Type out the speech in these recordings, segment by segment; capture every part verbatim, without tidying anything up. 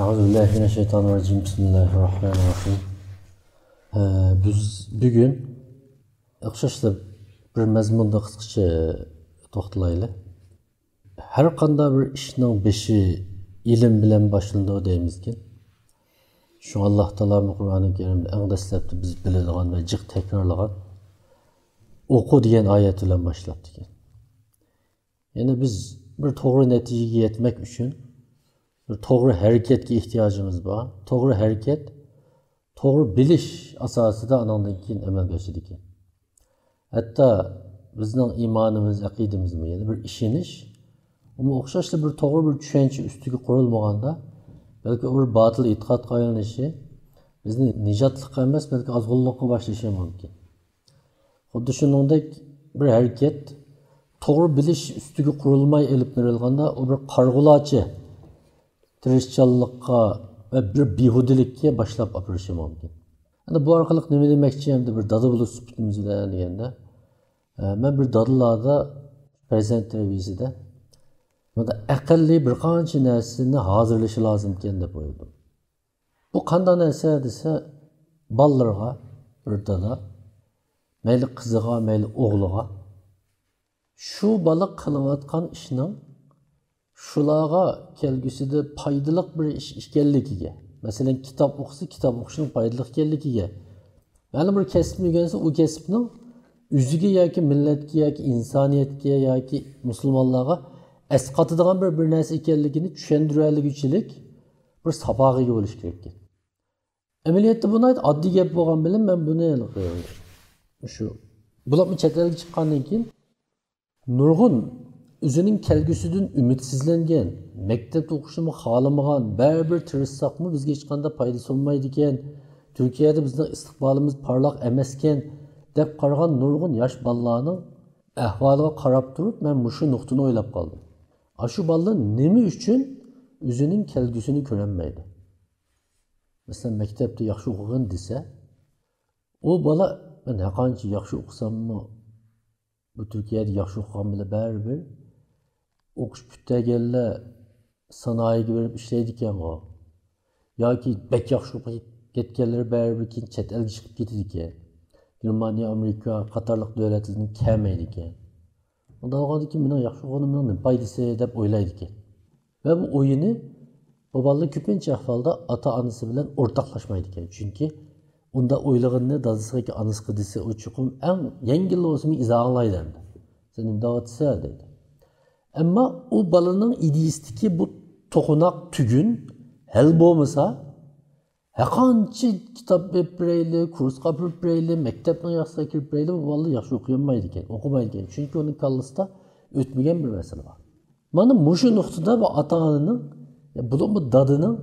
أعوذ بالله من الشيطان الرجيم. بسم الله الرحمن الرحيم. ئە، بىز بۈگۈن ئوخشاشلا بىر مەزمۇندا قىسقىچە توختىلايلى. ھەر قانداق بىر ئىشنىڭ بېشى ئىلىم بىلەن باشلىنىدۇ دەيمىزكىن. شۇڭا ئاللاھ تائالا قۇرئانى كەرىمدە ئەڭ دەسلەپتە بىز بىلىدىغان ۋە جىق تەكرارلىغان «ئوقۇ» دېگەن ئايەت بىلەن باشلاپتىكەن. يەنى بىز بىر توغرا نەتىجىگە يەتمەك ئۈچۈن بىر توغرا ھەرىكەتكە ئېھتىياجىمىز بار. توغرا ھەرىكەت توغرا بىلىش ئاساسىدا ئاناندىن كېيىن ئەمەلگە ئاشىدىكەن. ھەتتا بىزنىڭ ئىمانىمىز، ئەقىدىمىزمۇ، يەنى بىر ئىشىنىش، ئۇمۇ ئوخشاشلا بىر توغرا بىر چۈشەنچە ئۈستىگە قۇرۇلمىغاندا، بەلكى ئۇ بىر باتىل ئېتىقادقا ئايلىنىشى بىزنى نىجاتلىققا ئەمەس، بەلكى ئازغۇنلۇققا باشلىشى مۇمكىن. خۇددى شۇنىڭدەك بىر ھەرىكەت توغرا بىلىش ئۈستىگە قۇرۇلماي ئېلىپ بېرىلغاندا، ئۇ بىر قارىغۇلارچە تىرىشچانلىققا ۋە بىر بىھۇدىلىككە باشلاپ ئاپىرىشى مۇمكىن. ئەمدى بۇ ئارقىلىق نېمە دېمەكچى، ئەمدى بىر دادا بولۇش سۈپىتىمىز بىلەن دېگەندە، ئە، مەن بىر دادىلاردا پەرزەنت تەربىيەسىدە مۇنداق ئەقەللىي بىر قانچە نەرسىنى ھازىرلىشى لازىمكەن دەپ ئويلىدىم. بۇ قانداق نەرسە دېسە، بالىلىرىغا بىر دادا، مەيلى قىزىغا، مەيلى ئوغلىغا، شۇ بالا قىلىۋاتقان ئىشنىڭ شۇلارغا كەلگۈسىدە پايدىلىق بىر ئىش ئىكەنلىكىگە، مەسىلەن، كىتاب ئوقۇسا، كىتاب ئوقۇشنىڭ پايدىلىق ئىكەنلىكىگە، مەلۇم بىر كەسىپنى ئۆگەنسە، ئۇ كەسىپنىڭ ئۆزىگە ياكى مىللەتكە ياكى ئىنسانىيەتكە ياكى مۇسۇلمانلارغا ئەسقاتىدىغان بىر، بىر نەرسە ئىكەنلىكىنى چۈشەندۈرەلىگۈچىلىك بىر ساپاغا ئىگە بولۇش كېرەككەن. ئەمەلىيەتتە بۇ ناھايىتى ئاددىي گەپ بولغان بىلەن مەن بۇنى ھېلىقى شۇ بولۇپمۇ چەت ئەلگە چىققاندىن كېيىن نۇرغۇن ئۆزىنىڭ كەلگۈسىدىن ئۈمىدسىزلەنگەن، مەكتەپتە ئوقۇشنىمۇ خالىمىغان، بەرىبىر تىرىشساقمۇ بىزگە ھېچقانداق پايدىسى بولمايدىكەن، تۈركىيەدە بىزنىڭ ئىستىقبالىمىز پارلاق ئەمەسكەن دەپ قارىغان نۇرغۇن ياش بالىلارنىڭ ئەھۋالىغا قاراپ تۇرۇپ، مەن مۇشۇ نۇقتىنى ئويلاپ قالدىم. ئاشۇ بالىلار نېمە ئۈچۈن ئۆزىنىڭ كەلگۈسىنى كۆرەلمەيدۇ؟ مەسىلەن، مەكتەپتە ياخشى ئوقۇغىن دېسە، ئۇ بالا، مەن ھەرقانچە ياخشى ئوقۇساممۇ، بۇ تۈركىيەدە ياخشى ئوقۇغان بىلەن بەرىبىر ئوقۇش پۈتتۈرگەنلەر سانائىيگە بېرىپ ئىشلەيدىكەنغۇ. ياكى بەك ياخشى ئوقۇپ كەتكەنلىرى بەرىبىر كېيىن چەت ئەلگە چىقىپ كېتىدىكەن. گېرمانىيە، ئامېرىكا قاتارلىق دۆلەتلەردىن كەلمەيدىكەن. ئۇنداق بولغاندىن كېيىن مېنىڭ ياخشى ئوقۇغىنىم مېنىڭ نېمە پايدىسى دەپ ئويلايدىكەن. ۋە بۇ ئويىنى بۇ بالىلار كۆپىنچە ئەھۋالدا ئاتا-ئانىسى بىلەن ئورتاقلاشمايدىكەن. چۈنكى ئۇنداق ئويلىغىنىنى دادىسىغا ياكى ئانىسىغا دېسە، ئۇ چوقۇم ئەڭ يەڭگىل بولسىمۇ ئىزاھلايدۇ ئەمدى. «سەن نېمە دەۋاتىسەن؟» دەيدۇ. ئەمما ئۇ بالىنىڭ ئىدىيىسىدىكى بۇ توقۇناق تۈگۈن ھەل بولمىسا، ھەرقانچە كىتاب ئېلىپ بېرەيلى، كۇرسقا ئاپىرىپ بېرەيلى، مەكتەپنىڭ ياخشىسىغا كىرىپ بېرەيلى، بۇ بالىلار ياخشى ئوقۇيالمايدىكەن، ئوقۇمايدىكەن. چۈنكى ئۇنىڭ كاللىسىدا ئۆتمىگەن بىر مەسىلە بار. مانا مۇشۇ نۇقتىدا بۇ ئاتا-ئانىنىڭ، بولۇپمۇ دادىنىڭ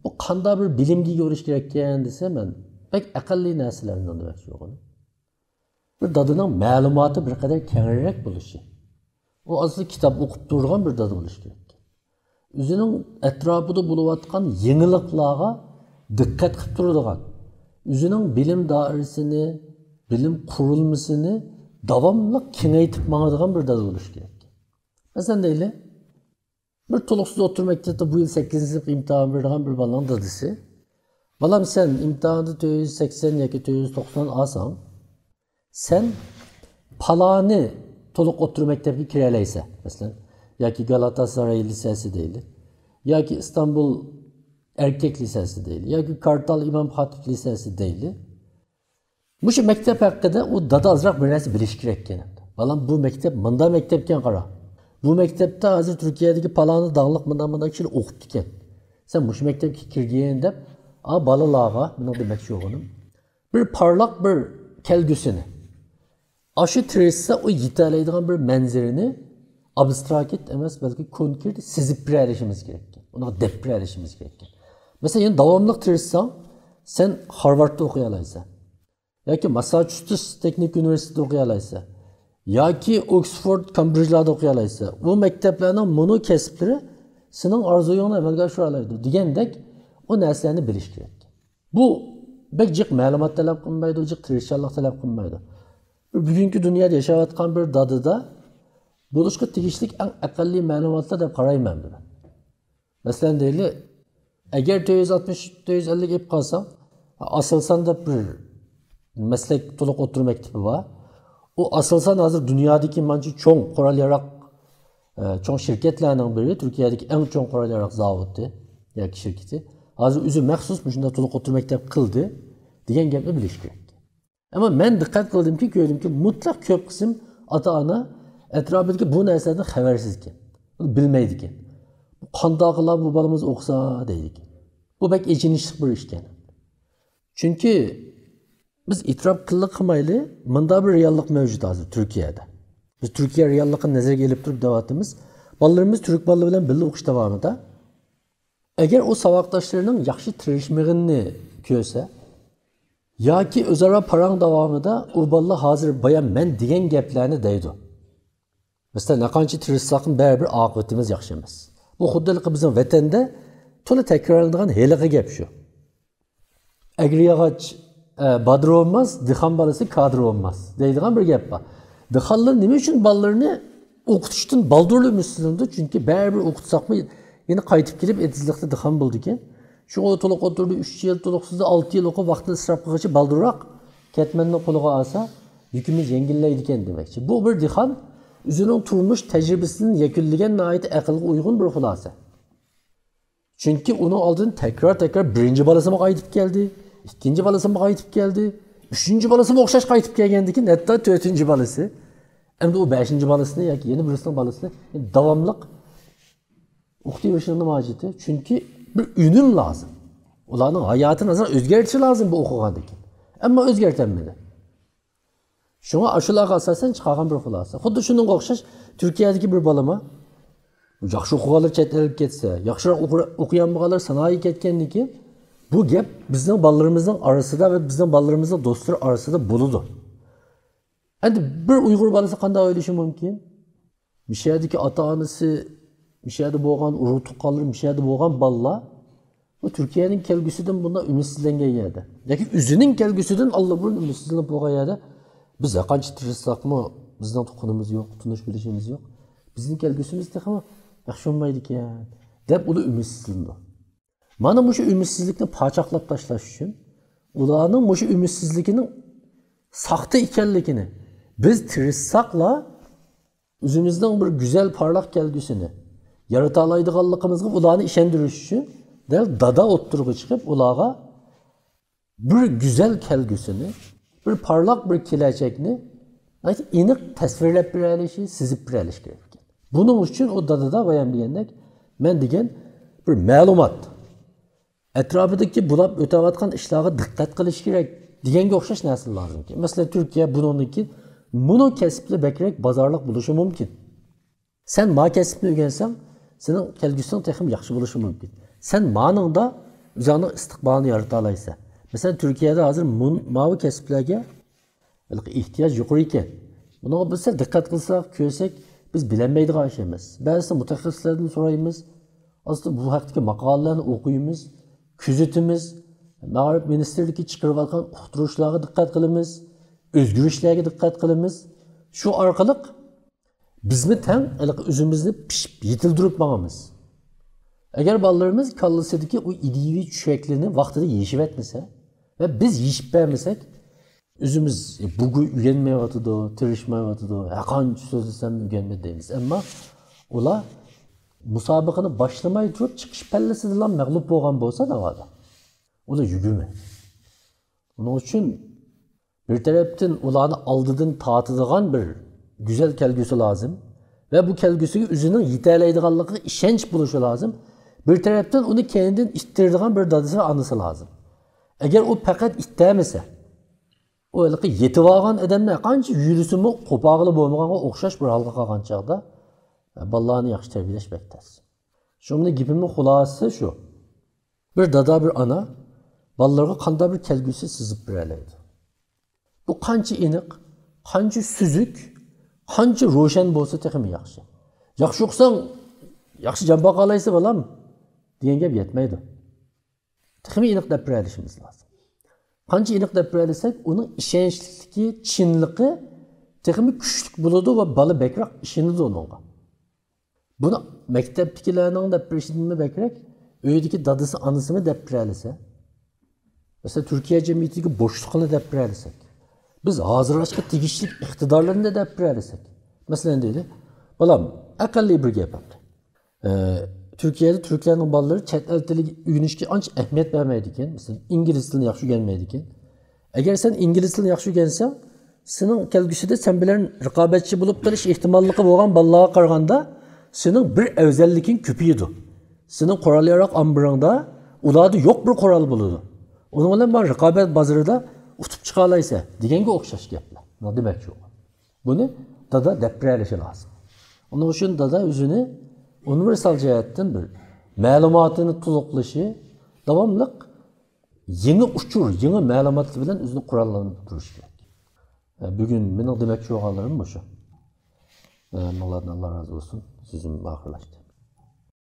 بۇ قانداق بىر بىلىمگە ئىگە بولۇش كېرەككەن دېسە، مەن بەك ئەقەللىي نەرسىلەرنى دېمەكچى بولغىنىم. بىر دادىنىڭ مەلۇماتى بىر قەدەر كەڭرەك بولۇشى. ئۇ ئاساسەن كىتاب ئوقۇپ تۇرىدىغان بىر دادا بولۇشى كېرەك. ئۆزىنىڭ ئەتراپىدا بولۇۋاتقان يېڭىلىقلارغا دىققەت قىلىپ تۇرىدىغان، ئۆزىنىڭ بىلىم دائىرىسىنى، بىلىم قۇرۇلمىسىنى داۋاملىق كېڭەيتىپ ماڭىدىغان بىر دادا بولۇشى كېرەك. مەسىلەن دەيلى، بىر تولۇقسىز ئوتتۇرا مەكتەپتە بۇ يىل سەككىزىنچى سىنىپ ئىمتىھان بېرىدىغان بىر بالىنىڭ دادىسى، «بالام، سەن ئىمتىھاندا تۆت يۈز سەكسەن ياكى تۆت يۈز توقسان ئالساڭ، سەن پالانى تولۇق ئوتتۇرا مەكتەپكە كىرەلەيسەن.» مەسىلەن، ياكى گالاتاساراي لىسېسى دەيلى، ياكى ئىستانبۇل ئەركەك لىسېسى دەيلى، ياكى كارتال ئىمام خاتىپ لىسېسى دەيلى. مۇشۇ مەكتەپ ھەققىدە ئۇ دادا ئازراق بىر نەرسە بىلىشى كېرەككەن. «بالام، بۇ مەكتەپ مۇنداق مەكتەپكەن، قارا. بۇ مەكتەپتە ھازىر تۈركىيەدىكى پالانى داڭلىق مۇنداق، مۇنداق كىشىلەر ئوقۇپتىكەن. سەن مۇشۇ مەكتەپكە كىرگىن» دەپ، ئا، بالىلارغا، مېنىڭ دېمەكچى بولغىنىم، بىر پارلاق، بىر كەلگۈسىنى، ئاشۇ تىرىشسا ئۇ يېتەلەيدىغان بىر مەنزىرىنى ئابستراكت ئەمەس، بەلكى كونكرېت سېزىپ بېرەلىشىمىز كېرەككەن. ئۇنىڭغا دەپ بېرەلىشىمىز كېرەككەن. مەسىلەن، يەنە داۋاملىق تىرىشساڭ، سەن خارۋاردتا ئوقۇيالايسەن. ياكى ماسساچۇسېتس تېخنىك ئۇنىۋېرسىتېتىدا ئوقۇيالايسەن. ياكى ئوكسفورد، كامبرىجلاردا ئوقۇيالايسەن. ئۇ مەكتەپلەرنىڭ مۇنۇ كەسىپلىرى سېنىڭ ئارزۇيۇڭنى ئەمەلگە ئاشۇرالايدۇ دېگەندەك ئۇ نەرسىلەرنى بىلىش كېرەك. بۇ بەك جىق مەلۇمات تەلەپ قىلمايدۇ، جىق تىرىشچانلىق تەلەپ قىلمايدۇ. بۈگۈنكى دۇنيادا ياشاۋاتقان بىر دادىدا بولۇشقا تېگىشلىك ئەڭ ئەقەللىي مەلۇماتلار دەپ قارايمەن بۇنى. مەسىلەن دەيلى، ئەگەر تۆت يۈز ئاتمىش، تۆت يۈز ئەللىك ئېلىپ قالساڭ، ئاسېلسان دەپ بىر مەسلەك تولۇق ئوتتۇرا مەكتىپى بار. ئۇ ئاسېلسان ھازىر دۇنيادىكى مانچە چوڭ قورال ياراق، ئە، چوڭ شىركەتلەرنىڭ بىرى، تۈركىيەدىكى ئەڭ چوڭ قورال ياراق زاۋۇتى ياكى شىركىتى. ھازىر ئۆزى مەخسۇس مۇشۇنداق تولۇق ئوتتۇرا مەكتەپ قىلدى دېگەن گەپنى بىلىش كېرەك. ئەمما مەن دىققەت قىلدىمكى، كۆردۈمكى، مۇتلەق كۆپ قىسىم ئاتا-ئانا ئەتراپىدىكى بۇ نەرسىلەردىن خەۋەرسىز ئىكەن، بىلمەيدىكەن. قانداق قىلا بۇ بالىمىز ئوقۇسا دەيدىكەن. بۇ بەك ئېچىنىشلىق بىر ئىش ئىكەن. چۈنكى بىز ئېتىراپ قىللىق قىلمايلى، مۇنداق بىر رېئاللىق مەۋجۇت ھازىر تۈركىيەدە. بىز تۈركىيە رېئاللىقىنى نەزەرگە ئېلىپ تۇرۇپ دەۋاتىمىز. بالىلىرىمىز تۈرك بالىلىرى بىلەن بىللە ئوقۇش داۋامىدا. ئەگەر ئۇ ساۋاقداشلىرىنىڭ ياخشى تىرىشمىغىنىنى كۆرسە ياكى ئۆزئارا پاراڭ داۋامىدا ئۇ بالىلار ھازىر بايا مەن دېگەن گەپلەرنى دەيدۇ. مەسىلەن، نەقانچە تىرىشساقمۇ بەرىبىر ئاقىۋىتىمىز ياخشى ئەمەس. بۇ خۇددى ھېلىقى بىزنىڭ ۋەتەندە تولا تەكرارلىنىدىغان ھېلىقى گەپ شۇ. ئەگرى ياغاچ، ئە، بادىرى بولماس، دېھقان بالىسى كادىرى بولماس دەيدىغان بىر گەپ بار. دېھقانلار نېمە ئۈچۈن بالىلىرىنى ئوقۇتۇشتىن بالدۇرلا ئۈمىدسىزلىنىدۇ؟ چۈنكى بەرىبىر ئوقۇتساقمۇ يەنە قايتىپ كېلىپ ئېتىزلىقتا دېھقان بولىدىكەن. شۇڭا ئۇ تولۇق ئوتتۇرىدا ئۈچ يىل تولۇقسىزدا، ئالتە يىل ئوقۇپ ۋاقتىنى ئىسراپ قىلغۇچە بالدۇرراق كەتمەننى قولىغا ئالسا يۈكىمىز يەڭگىللەيدىكەن دېمەكچى. بۇ بىر دېھقان ئۆزىنىڭ تۇرمۇش تەجرىبىسىدىن يەكۈنلىگەن ناھايىتى ئەقىلگە ئۇيغۇن بىر خۇلاسە. چۈنكى ئۇنىڭ ئالدىدىن تەكرار-تەكرار بىرىنچى بالىسىمۇ قايتىپ كەلدى، ئىككىنچى بالىسىمۇ قايتىپ كەلدى، ئۈچىنچى بالىسىمۇ ئوخشاش قايتىپ كەلگەندىكىن، ھەتتا تۆتىنچى بالىسى، ئەمدى ئۇ بەشىنچى بالىسىنى ياكى يەنە بىرسىنىڭ بالىسىنى داۋاملىق ئوقۇتۇۋېرىشنىڭ نېمە ھاجىتى؟ چۈنكى بىر ئۈنۈم لازىم. ئۇلارنىڭ ھاياتىنى ئازراق ئۆزگەرتىشى لازىم بۇ ئوقۇغاندىن كېيىن. ئەمما ئۆزگەرتەلمىدى. شۇڭا ئاشۇلارغا ئاساسەن چىقارغان بىر خۇلاسە. خۇددى شۇنىڭغا ئوخشاش تۈركىيەدىكى بىر بالىمۇ ياخشى ئوقۇغانلار چەت ئەلگە كەتسە، ياخشىراق ئوقۇ-، ئوقۇيالمىغانلار سانائىيگە كەتكەندىن كېيىن بۇ گەپ بىزنىڭ بالىلىرىمىزنىڭ ئارىسىدا ۋە بىزنىڭ بالىلىرىمىزنىڭ دوستلىرى ئارىسىدا بولىدۇ. ئەمدى بىر ئۇيغۇر بالىسى قانداق ئويلىشى مۇمكىن؟ مۇشۇ يەردىكى ئاتا-ئانىسى، مۇشۇ يەردە بولغان ئۇرۇق-تۇغقانلىرى، مۇشۇ يەردە بولغان بالىلار بۇ تۈركىيەنىڭ كەلگۈسىدىن بۇنداق ئۈمىدسىزلەنگەن يەردە ياكى ئۆزىنىڭ كەلگۈسىدىن ئاللىبۇرۇن ئۈمىدسىزلىنىپ بولغان يەردە بىز ھەرقانچە تىرىشساقمۇ بىزنىڭ تۇغقىنىمىز يوق، تونۇش بىلىشىمىز يوق. بىزنىڭ كەلگۈسىمىز تېخىمۇ ياخشى بولمايدىكەن دەپ ئۇلار ئۈمىدسىزلىنىدۇ. مانا مۇشۇ ئۈمىدسىزلىكنى پاچاقلاپ تاشلاش ئۈچۈن ئۇلارنىڭ مۇشۇ ئۈمىدسىزلىكىنىڭ ساختا ئىكەنلىكىنى بىز تىرىشساقلا ئۆزىمىزنىڭ بىر گۈزەل پارلاق كەلگۈسىنى يارىتالايدىغانلىقىمىزغا ئۇلارنى ئىشەندۈرۈش ئۈچۈن دەل دادا ئوتتۇرىغا چىقىپ ئۇلارغا بىر گۈزەل كەلگۈسىنى، بىر پارلاق بىر كېلەچەكنى ئېنىق تەسۋىرلەپ بېرەلىشى، سىزىپ بېرەلىشى كېرەك ئىكەن. بۇنىڭ ئۈچۈن ئۇ دادىدا بايام دېگەندەك مەن دېگەن بىر مەلۇمات، ئەتراپىدىكى بولۇپ ئۆتەۋاتقان ئىشلارغا دىققەت قىلىش كېرەك دېگەنگە ئوخشاش نەرسە لازىمكەن. مەسىلەن، تۈركىيە بۇنىڭدىن كېيىن مۇنۇ كەسىپتە بەكرەك بازارلىق بولۇشى مۇمكىن. سەن ما كەسىپنى ئۆگەنسەڭ، سېنىڭ كەلگۈسىڭ تېخىمۇ ياخشى بولۇشى مۇمكىن. سەن مانىڭدا ئۆزۈڭنىڭ ئىستىقبالىنى يارىتالايسەن. مەسىلەن، تۈركىيەدە ھازىر مۇن-، ماۋۇ كەسىپلەرگە ھېلىقى ئېھتىياج يۇقىرى ئىكەن. بۇنىڭغا بىز سەل دىققەت قىلساق، كۆرسەك، بىز بىلەلمەيدىغان ئىش ئەمەس. بەزىسى مۇتەخەسسىسلەردىن سورايمىز. ئاستا بۇ ھەقتىكى ماقالىلەرنى ئوقۇيمىز، كۆزىتىمىز. مائارىپ مىنىستىرلىكى چىقىرىۋاتقان ئۇقتۇرۇشلارغا دىققەت قىلىمىز، ئۆزگىرىشلەرگە دىققەت قىلىمىز. شۇ ئارقىلىق بىزمۇ تەڭ ھېلىقى ئۆزىمىزنى پىشىپ يېتىلدۈرۈپ ماڭىمىز. ئەگەر بالىلىرىمىز كاللىسىدىكى ئۇ ئىدىيىۋى چۈشەكلىرىنى ۋاقتىدا يېشىۋەتمىسە ۋە بىز يېشىپ بەرمىسەك، ئۆزىمىز، «بۇ ئۆگەنمەيۋاتىدۇ، تىرىشمايۋاتىدۇ، ھەرقانچە سۆزلىسەم ئۆگەنمەيدۇ» دەيمىز. ئەمما ئۇلار مۇسابىقىنى باشلىماي تۇرۇپ چىقىش پەللىسىدىلا مەغلۇپ بولغان بولسا ناۋادا، ئۇلار يۈگۈرمەيدۇ. ئۇنىڭ ئۈچۈن بىر تەرەپتىن ئۇلارنى ئالدىدىن تارتىدىغان بىر گۈزەل كەلگۈسى لازىم ۋە بۇ كەلگۈسىگە ئۆزىنىڭ يېتەلەيدىغانلىقىغا ئىشەنچ بولۇشى لازىم. بىر تەرەپتىن ئۇنى كەينىدىن ئىتتىرىدىغان بىر دادىسى ۋە ئانىسى لازىم. ئەگەر ئۇ پەقەت ئىتتەمىسە، ئۇ ھېلىقى يېتىۋالغان ئادەمنى قانچە يۈرسىمۇ قوپارغىلى بولمىغانغا ئوخشاش بىر ھالغا قالغان چاغدا، بالىلارنى ياخشى تەربىيەلەش بەك تەس. شۇڭا گېپىمنىڭ خۇلاسىسى شۇ. بىر دادا، بىر ئانا بالىلىرىغا قانداق بىر كەلگۈسى سىزىپ بېرەلەيدۇ؟ بۇ قانچە ئېنىق، قانچە سۈزۈك، قانچە روشەن بولسا تېخىمۇ ياخشى. «ياخشى ئوقۇساڭ، ياخشى جان باقالايسەن، بالام» دېگەن گەپ يەتمەيدۇ. تېخىمۇ ئېنىق دەپ بېرەلىشىمىز لازىم. قانچە ئېنىق دەپ بېرەلىسەك، ئۇنىڭ ئىشەنچلىكى، چىنلىقى تېخىمۇ كۈچلۈك بولىدۇ ۋە بالا بەكرەك ئىشىنىدۇ ئۇنىڭغا. بۇنى مەكتەپتىكىلەرنىڭ دەپ بېرىشىدىنمۇ بەكرەك، ئۆيدىكى دادىسى، ئانىسىمۇ دەپ بېرەلىسە، مەسىلەن، تۈركىيە جەمئىيىتىدىكى بوشلۇقنى دەپ بېرەلىسەك، بىز ھازىرلاشقا تېگىشلىك ئىقتىدارلىرىنى دەپ بېرەلىسەك، مەسىلەن، دەيلى، بالام، ئەقەللىي بىر گەپ ئەمدى. ئە، تۈركىيەدە تۈركلەرنىڭ بالىلىرى چەت ئەل تىلى ئۆگىنىشكە ئانچە ئەھمىيەت بەرمەيدىكەن، مەسىلەن، ئىنگلىز تىلىنى ياخشى ئۆگەنمەيدىكەن. ئەگەر سەن ئىنگلىز تىلىنى ياخشى ئۆگەنسەڭ، سېنىڭ كەلگۈسىدە سەن بىلەن رىقابەتچى بولۇپ قېلىش ئېھتىماللىقى بولغان بالىلارغا قارىغاندا سېنىڭ بىر ئەۋزەللىكىڭ كۆپىيىدۇ. سېنىڭ قورال-ياراغ ئامبىرىڭدا ئۇلاردا يوق بىر قورال بولىدۇ. ئۇنىڭ بىلەن مانا رىقابەت بازىرىدا ئۇتۇپ چىقالايسەن دېگەنگە ئوخشاش گەپلەر. مانا دېمەكچى بولغان. بۇنى دادا دەپ بېرەلىشى لازىم. ئۇنىڭ ئۈچۈن دادا ئۆزىنى ئۇنىۋېرسال جەھەتتىن بىر مەلۇماتىنى تولۇقلىشى، داۋاملىق يېڭى ئۇچۇر، يېڭى مەلۇماتلار بىلەن ئۆزىنى قوراللاندۇرۇپ تۇرۇشى كېرەك. ئە، بۈگۈن مېنىڭ دېمەكچى بولغانلىرىم مۇشۇ. ئە، مىڭلاردىن ئاللا رازى بولسۇن. سۆزۈم ئاخىرلاشتى.